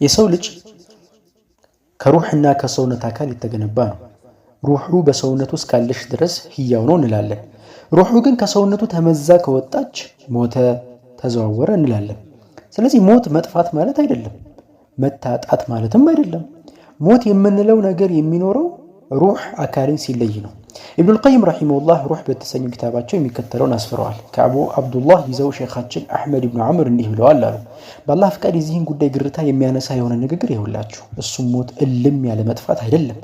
የሰው ልጅ ከሩህና ከሰውነት አካል የተገነባ ነው። ሩሑ በሰውነቱ እስካለች ድረስ ህያው ነው እንላለን። ሩሑ ግን ከሰውነቱ ተመዛ ከወጣች ሞተ፣ ተዘዋወረ እንላለን። ስለዚህ ሞት መጥፋት ማለት አይደለም፣ መታጣት ማለትም አይደለም። ሞት የምንለው ነገር የሚኖረው ሩህ አካልን ሲለይ ነው። ኢብኑል ቀይም رحمه الله ሩህ በተሰኘው ኪታባቸው የሚከተለውን አስፍረዋል። ከአቡ አብዱላህ ይዘው ሼኻችን አሕመድ ብኑ ዐምር እንዲህ ብለዋል አሉ። በአላህ ፍቃድ የዚህን ጉዳይ ግርታ የሚያነሳ የሆነ ንግግር ይሁላችሁ። እሱም ሞት እልም ያለ መጥፋት አይደለም፣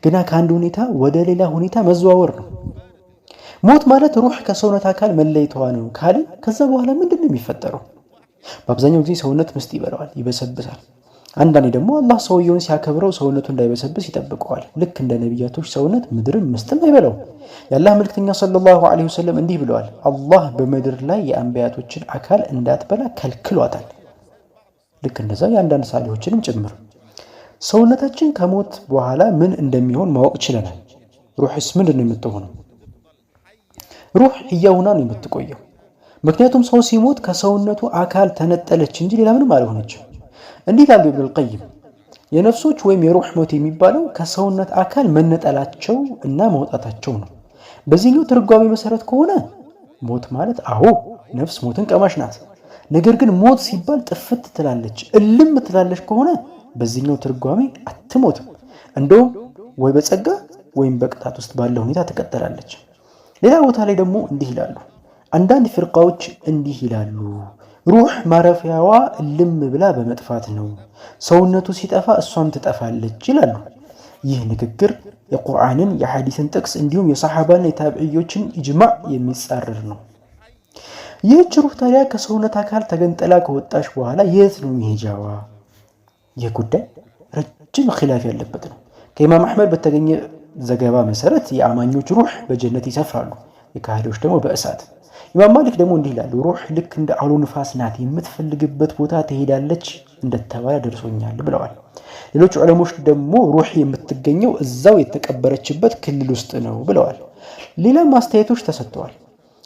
ግና ከአንድ ሁኔታ ወደ ሌላ ሁኔታ መዘዋወር ነው። ሞት ማለት ሩህ ከሰውነት አካል መለየቷ ነው ካልን ከዛ በኋላ ምንድን ነው የሚፈጠረው? በአብዛኛው ጊዜ ሰውነት ምስጥ ይበላዋል፣ ይበሰብሳል። አንዳንዴ ደግሞ አላህ ሰውየውን ሲያከብረው ሰውነቱ እንዳይበሰብስ ይጠብቀዋል። ልክ እንደ ነቢያቶች ሰውነት ምድርን ምስጥም አይበላው። የአላህ መልክተኛ صلى الله عليه وسلم እንዲህ ብለዋል፣ አላህ በምድር ላይ የአንቢያቶችን አካል እንዳትበላ ከልክሏታል። ልክ እንደዛ የአንዳንድ ሳሊሆችንም ጭምር። ሰውነታችን ከሞት በኋላ ምን እንደሚሆን ማወቅ ችለናል። ሩሕስ ምንድን ነው የምትሆነው? ሩህ ህያው ሆና ነው የምትቆየው። ምክንያቱም ሰው ሲሞት ከሰውነቱ አካል ተነጠለች እንጂ ሌላ ምንም አልሆነችም። እንዲህ ይላሉ ኢብኑል ቀይም፣ የነፍሶች ወይም የሩህ ሞት የሚባለው ከሰውነት አካል መነጠላቸው እና መውጣታቸው ነው። በዚህኛው ትርጓሜ መሰረት ከሆነ ሞት ማለት አዎ ነፍስ ሞትን ቀማሽ ናት። ነገር ግን ሞት ሲባል ጥፍት ትላለች፣ እልም ትላለች ከሆነ በዚህኛው ትርጓሜ አትሞትም። እንደውም ወይ በጸጋ ወይም በቅጣት ውስጥ ባለ ሁኔታ ትቀጥላለች። ሌላ ቦታ ላይ ደግሞ እንዲህ ይላሉ። አንዳንድ ፍርቃዎች እንዲህ ይላሉ፣ ሩህ ማረፊያዋ እልም ብላ በመጥፋት ነው፣ ሰውነቱ ሲጠፋ እሷም ትጠፋለች ይላሉ። ይህ ንግግር የቁርአንን የሐዲስን ጥቅስ እንዲሁም የሰሓባና የታብዕዮችን ኢጅማዕ የሚጻረር ነው። ይህች ሩህ ታዲያ ከሰውነት አካል ተገንጠላ ከወጣች በኋላ የት ነው መሄጃዋ? ይህ ጉዳይ ረጅም ኺላፍ ያለበት ነው። ከኢማም አሕመድ በተገኘ ዘገባ መሰረት የአማኞች ሩህ በጀነት ይሰፍራሉ፣ የካህዲዎች ደግሞ በእሳት። ኢማም ማሊክ ደግሞ እንዲህ ይላሉ፣ ሩህ ልክ እንደ አውሎ ንፋስ ናት፣ የምትፈልግበት ቦታ ትሄዳለች እንደተባለ ደርሶኛል ብለዋል። ሌሎች ዑለሞች ደግሞ ሩህ የምትገኘው እዛው የተቀበረችበት ክልል ውስጥ ነው ብለዋል። ሌላም አስተያየቶች ተሰጥተዋል።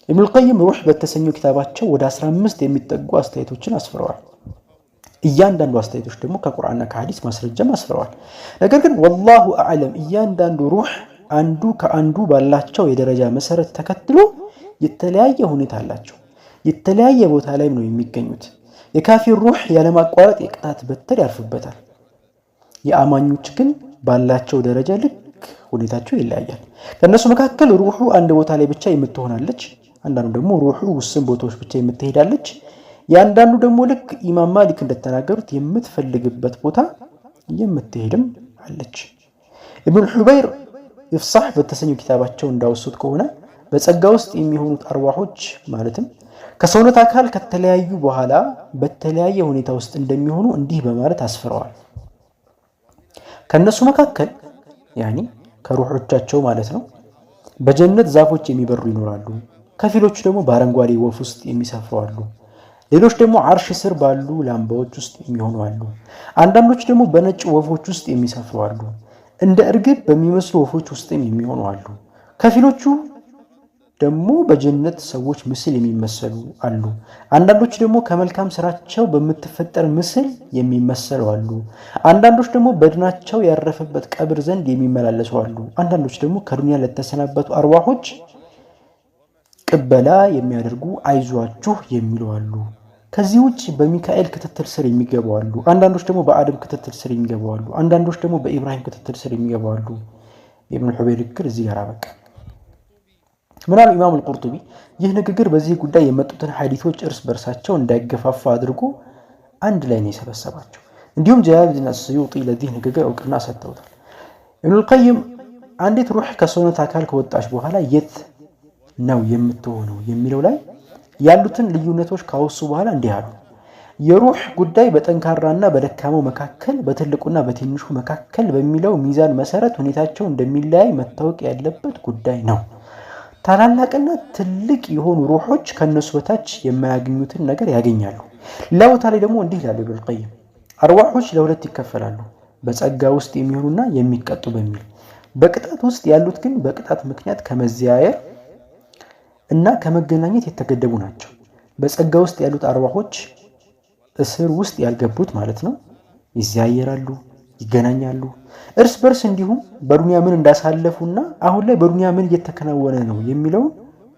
ኢብኑል ቀይም ሩህ በተሰኘው ኪታባቸው ወደ 15 የሚጠጉ አስተያየቶችን አስፍረዋል። እያንዳንዱ አስተያየቶች ደግሞ ከቁርአንና ከሐዲስ ማስረጃም አስፍረዋል። ነገር ግን ወላሁ አዕለም እያንዳንዱ ሩህ አንዱ ከአንዱ ባላቸው የደረጃ መሰረት ተከትሎ የተለያየ ሁኔታ አላቸው። የተለያየ ቦታ ላይም ነው የሚገኙት። የካፊር ሩህ ያለማቋረጥ የቅጣት በትር ያርፍበታል። የአማኞች ግን ባላቸው ደረጃ ልክ ሁኔታቸው ይለያያል። ከእነሱ መካከል ሩሑ አንድ ቦታ ላይ ብቻ የምትሆናለች፣ አንዳንዱ ደግሞ ሩሑ ውስን ቦታዎች ብቻ የምትሄዳለች። የአንዳንዱ ደግሞ ልክ ኢማም ማሊክ እንደተናገሩት የምትፈልግበት ቦታ የምትሄድም አለች። ኢብኑል ሑበይር ኢፍሳሕ በተሰኘው ኪታባቸው እንዳወሱት ከሆነ በጸጋ ውስጥ የሚሆኑት አርዋሖች ማለትም ከሰውነት አካል ከተለያዩ በኋላ በተለያየ ሁኔታ ውስጥ እንደሚሆኑ እንዲህ በማለት አስፍረዋል። ከእነሱ መካከል ያኒ ከሩሖቻቸው ማለት ነው በጀነት ዛፎች የሚበሩ ይኖራሉ። ከፊሎቹ ደግሞ በአረንጓዴ ወፍ ውስጥ የሚሰፍሩ አሉ። ሌሎች ደግሞ አርሽ ስር ባሉ ላምባዎች ውስጥ የሚሆኑ አሉ። አንዳንዶች ደግሞ በነጭ ወፎች ውስጥ የሚሰፍሩ አሉ። እንደ እርግብ በሚመስሉ ወፎች ውስጥም የሚሆኑ አሉ። ከፊሎቹ ደግሞ በጀነት ሰዎች ምስል የሚመሰሉ አሉ። አንዳንዶች ደግሞ ከመልካም ስራቸው በምትፈጠር ምስል የሚመሰሉ አሉ። አንዳንዶች ደግሞ በድናቸው ያረፈበት ቀብር ዘንድ የሚመላለሱ አሉ። አንዳንዶች ደግሞ ከዱንያ ለተሰናበቱ አርዋሖች ቅበላ የሚያደርጉ አይዟችሁ የሚሉ አሉ። ከዚህ ውጭ በሚካኤል ክትትል ስር የሚገቡ አሉ። አንዳንዶች ደግሞ በአደም ክትትል ስር የሚገቡ አሉ። አንዳንዶች ደግሞ በኢብራሂም ክትትል ስር የሚገቡ አሉ። የኢብኑ ሑበይር ንግግር እዚህ ጋር አበቃ። ምናሉ ኢማም አልቁርጡቢ ይህ ንግግር በዚህ ጉዳይ የመጡትን ሐዲቶች እርስ በእርሳቸው እንዳይገፋፋ አድርጎ አንድ ላይ ነው የሰበሰባቸው። እንዲሁም ጀላሉዲን አስዩጢ ለዚህ ንግግር እውቅና ሰጥተውታል። ኢብኑል ቀይም አንዲት ሩህ ከሰውነት አካል ከወጣች በኋላ የት ነው የምትሆነው የሚለው ላይ ያሉትን ልዩነቶች ካወሱ በኋላ እንዲህ አሉ። የሩህ ጉዳይ በጠንካራና በደካማው መካከል፣ በትልቁና በትንሹ መካከል በሚለው ሚዛን መሰረት ሁኔታቸው እንደሚለያይ መታወቅ ያለበት ጉዳይ ነው። ታላላቅና ትልቅ የሆኑ ሩሖች ከነሱ በታች የማያገኙትን ነገር ያገኛሉ። ሌላ ቦታ ላይ ደግሞ እንዲህ ይላሉ ኢብኑል ቀይም፣ አርዋሖች ለሁለት ይከፈላሉ፣ በጸጋ ውስጥ የሚሆኑና የሚቀጡ በሚል። በቅጣት ውስጥ ያሉት ግን በቅጣት ምክንያት ከመዘያየር እና ከመገናኘት የተገደቡ ናቸው። በጸጋ ውስጥ ያሉት አርዋሖች እስር ውስጥ ያልገቡት ማለት ነው፣ ይዘያየራሉ፣ ይገናኛሉ እርስ በርስ፣ እንዲሁም በዱንያ ምን እንዳሳለፉና አሁን ላይ በዱንያ ምን እየተከናወነ ነው የሚለውን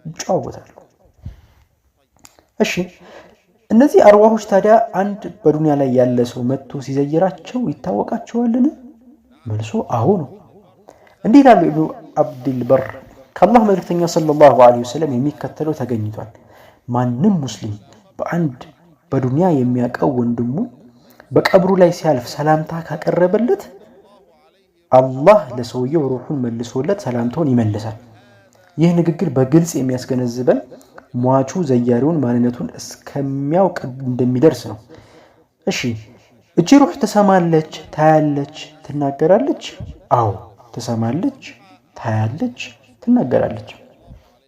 ይጨዋወታሉ። እሺ፣ እነዚህ አርዋሆች ታዲያ አንድ በዱንያ ላይ ያለ ሰው መጥቶ ሲዘይራቸው ይታወቃቸዋልን? መልሶ አዎ ነው። እንዲህ ይላሉ ኢብኑ አብድል በር፣ ከአላህ መልእክተኛ صلى الله عليه وسلم የሚከተለው ተገኝቷል። ማንም ሙስሊም በአንድ በዱንያ የሚያውቀው ወንድሙ በቀብሩ ላይ ሲያልፍ ሰላምታ ካቀረበለት አላህ ለሰውየው ሩሑን መልሶለት ሰላምታውን ይመልሳል። ይህ ንግግር በግልጽ የሚያስገነዝበን ሟቹ ዘያሪውን ማንነቱን እስከሚያውቅ እንደሚደርስ ነው። እሺ፣ እቺ ሩሕ ትሰማለች፣ ታያለች፣ ትናገራለች? አዎ፣ ትሰማለች፣ ታያለች፣ ትናገራለች።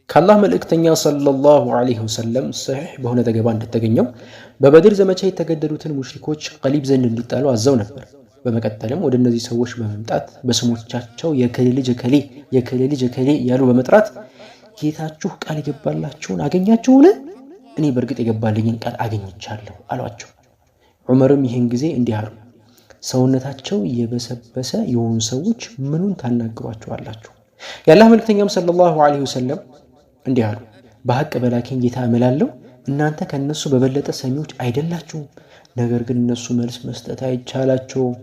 ከአላህ መልእክተኛ صلى الله عليه وسلم ሰሒሕ በሆነ ዘገባ እንደተገኘው በበድር ዘመቻ የተገደሉትን ሙሽሪኮች ቀሊብ ዘንድ እንዲጣሉ አዘው ነበር። በመቀጠልም ወደ እነዚህ ሰዎች በመምጣት በስሞቻቸው የከሌ ልጅ እከሌ፣ የከሌ ልጅ እከሌ እያሉ በመጥራት ጌታችሁ ቃል የገባላችሁን አገኛችሁን? እኔ በእርግጥ የገባልኝን ቃል አገኝቻለሁ አሏቸው። ዑመርም ይህን ጊዜ እንዲህ አሉ፣ ሰውነታቸው የበሰበሰ የሆኑ ሰዎች ምኑን ታናግሯቸዋላችሁ? የአላህ መልእክተኛም صلى الله عليه وسلم እንዲህ አሉ፣ በሐቅ በላከኝ ጌታ እምላለሁ እናንተ ከእነሱ በበለጠ ሰሚዎች አይደላችሁም፣ ነገር ግን እነሱ መልስ መስጠት አይቻላቸውም።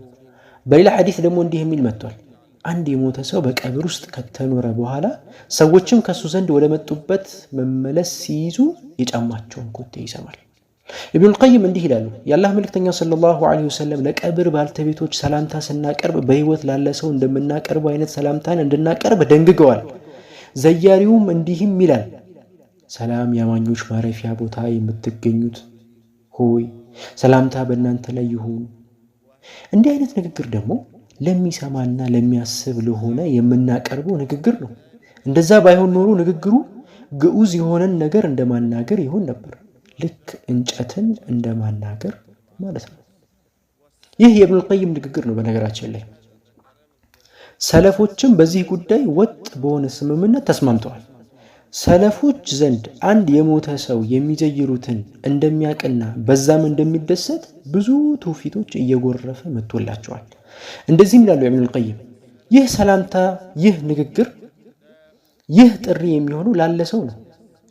በሌላ ሐዲስ ደግሞ እንዲህ የሚል መጥቷል። አንድ የሞተ ሰው በቀብር ውስጥ ከተኖረ በኋላ ሰዎችም ከሱ ዘንድ ወደ መጡበት መመለስ ሲይዙ የጫማቸውን ኮቴ ይሰማል። ኢብኑል ቀይም እንዲህ ይላሉ፣ የአላህ መልእክተኛ صلى الله عليه وسلم ለቀብር ባልተቤቶች ሰላምታ ስናቀርብ በህይወት ላለ ሰው እንደምናቀርበው አይነት ሰላምታን እንድናቀርብ ደንግገዋል። ዘያሪውም እንዲህም ይላል፣ ሰላም የአማኞች ማረፊያ ቦታ የምትገኙት ሆይ ሰላምታ በእናንተ ላይ ይሁን። እንዲህ አይነት ንግግር ደግሞ ለሚሰማና ለሚያስብ ለሆነ የምናቀርበው ንግግር ነው። እንደዛ ባይሆን ኖሮ ንግግሩ ግዑዝ የሆነን ነገር እንደማናገር ይሆን ነበር። ልክ እንጨትን እንደማናገር ማለት ነው። ይህ የኢብኑል ቀይም ንግግር ነው። በነገራችን ላይ ሰለፎችም በዚህ ጉዳይ ወጥ በሆነ ስምምነት ተስማምተዋል። ሰለፎች ዘንድ አንድ የሞተ ሰው የሚዘይሩትን እንደሚያውቅና በዛም እንደሚደሰት ብዙ ትውፊቶች እየጎረፈ መጥቶላቸዋል። እንደዚህም ይላሉ ኢብኑል ቀይም፣ ይህ ሰላምታ፣ ይህ ንግግር፣ ይህ ጥሪ የሚሆነው ላለ ሰው ነው፣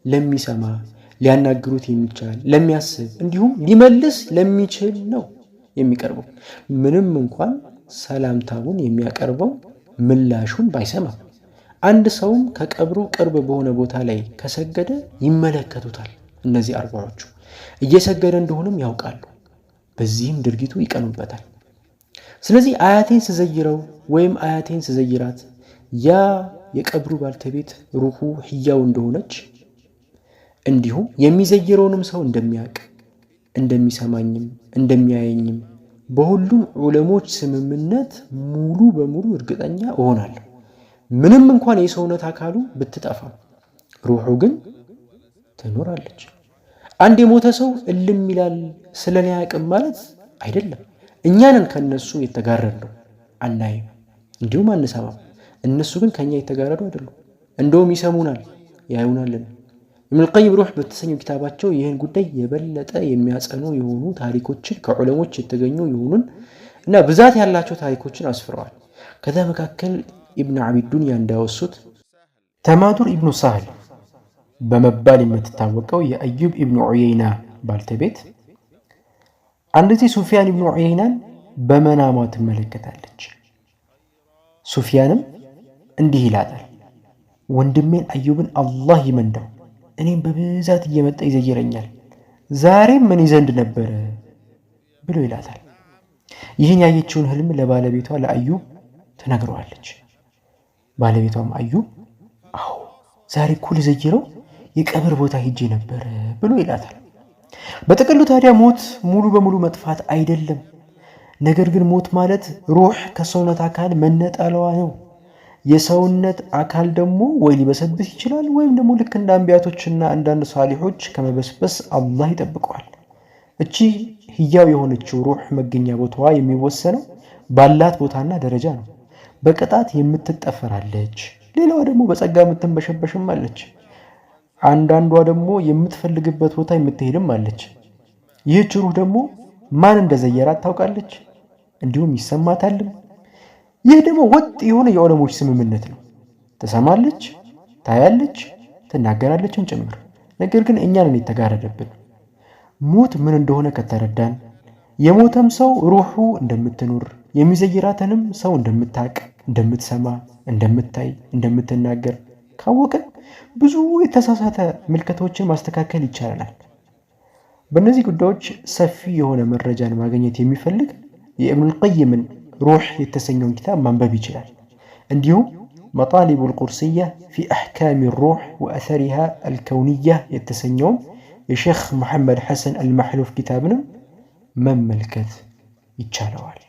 ለሚሰማ፣ ሊያናግሩት የሚቻል፣ ለሚያስብ፣ እንዲሁም ሊመልስ ለሚችል ነው የሚቀርበው። ምንም እንኳን ሰላምታውን የሚያቀርበው ምላሹን ባይሰማም። አንድ ሰውም ከቀብሩ ቅርብ በሆነ ቦታ ላይ ከሰገደ ይመለከቱታል። እነዚህ አርባዎቹ እየሰገደ እንደሆነም ያውቃሉ። በዚህም ድርጊቱ ይቀኑበታል። ስለዚህ አያቴን ስዘይረው ወይም አያቴን ስዘይራት ያ የቀብሩ ባልተቤት ሩሑ ህያው እንደሆነች እንዲሁም የሚዘይረውንም ሰው እንደሚያውቅ፣ እንደሚሰማኝም፣ እንደሚያየኝም በሁሉም ዑለሞች ስምምነት ሙሉ በሙሉ እርግጠኛ እሆናለሁ። ምንም እንኳን የሰውነት አካሉ ብትጠፋም ሩሑ ግን ትኖራለች። አንድ የሞተ ሰው እልም ይላል ስለኔ አያውቅም ማለት አይደለም። እኛንን ከነሱ የተጋረድነው አናይም፣ እንዲሁም አንሰማም። እነሱ ግን ከኛ የተጋረዱ አይደሉም። እንደውም ይሰሙናል፣ ያዩናልን። ኢብኑል ቀይም ሩህ በተሰኘው ኪታባቸው ይህን ጉዳይ የበለጠ የሚያጸኑ የሆኑ ታሪኮችን ከዑለሞች የተገኙ የሆኑን እና ብዛት ያላቸው ታሪኮችን አስፍረዋል። ከዛ መካከል ኢብኑ አቢ ዱንያ እንዳወሱት ተማዱር ኢብኑ ሳህል በመባል የምትታወቀው የአዩብ ኢብኑ ዑየይና ባልተቤት አንድ ጊዜ ሱፊያን ኢብኑ ዑየይናን በመናሟ ትመለከታለች። ሱፊያንም እንዲህ ይላታል፣ ወንድሜን አዩብን አላህ ይመንዳው፣ እኔም በብዛት እየመጣ ይዘይረኛል፣ ዛሬም እኔ ዘንድ ነበረ ብሎ ይላታል። ይህን ያየችውን ህልም ለባለቤቷ ለአዩብ ትነግረዋለች። ባለቤቷም አዩብ አዎ ዛሬ እኮ ልዘይረው የቀብር ቦታ ሂጄ ነበር ብሎ ይላታል። በጥቅሉ ታዲያ ሞት ሙሉ በሙሉ መጥፋት አይደለም። ነገር ግን ሞት ማለት ሩህ ከሰውነት አካል መነጠለዋ ነው። የሰውነት አካል ደግሞ ወይ ሊበሰብስ ይችላል ወይም ደግሞ ልክ እንደ አንቢያቶችና አንዳንድ ሳሊሖች ከመበስበስ አላህ ይጠብቀዋል። እቺ ህያው የሆነችው ሩህ መገኛ ቦታዋ የሚወሰነው ባላት ቦታና ደረጃ ነው። በቅጣት የምትጠፈራለች፣ ሌላዋ ደግሞ በጸጋ የምትንበሸበሽም አለች። አንዳንዷ ደግሞ የምትፈልግበት ቦታ የምትሄድም አለች። ይህች ሩህ ደግሞ ማን እንደዘየራት ታውቃለች? እንዲሁም ይሰማታልም። ይህ ደግሞ ወጥ የሆነ የዑለሞች ስምምነት ነው። ትሰማለች፣ ታያለች፣ ትናገራለችም ጭምር። ነገር ግን እኛንን የተጋረደብን። ሞት ምን እንደሆነ ከተረዳን የሞተም ሰው ሩሑ እንደምትኖር የሚዘይራትንም ሰው እንደምታቅ፣ እንደምትሰማ፣ እንደምታይ፣ እንደምትናገር ካወቅን ብዙ የተሳሳተ ምልከታዎችን ማስተካከል ይቻለናል። በእነዚህ ጉዳዮች ሰፊ የሆነ መረጃን ማግኘት የሚፈልግ የኢብኑል ቀይምን ሩሕ የተሰኘውን ኪታብ ማንበብ ይችላል። እንዲሁም መጣሊቡል ቁርስያ ፊ አሕካሚ ሩሕ ወአሰሪሃ አልከውንያ የተሰኘውን የሼኽ መሐመድ ሐሰን አልማሕሉፍ ኪታብንም መመልከት ይቻለዋል።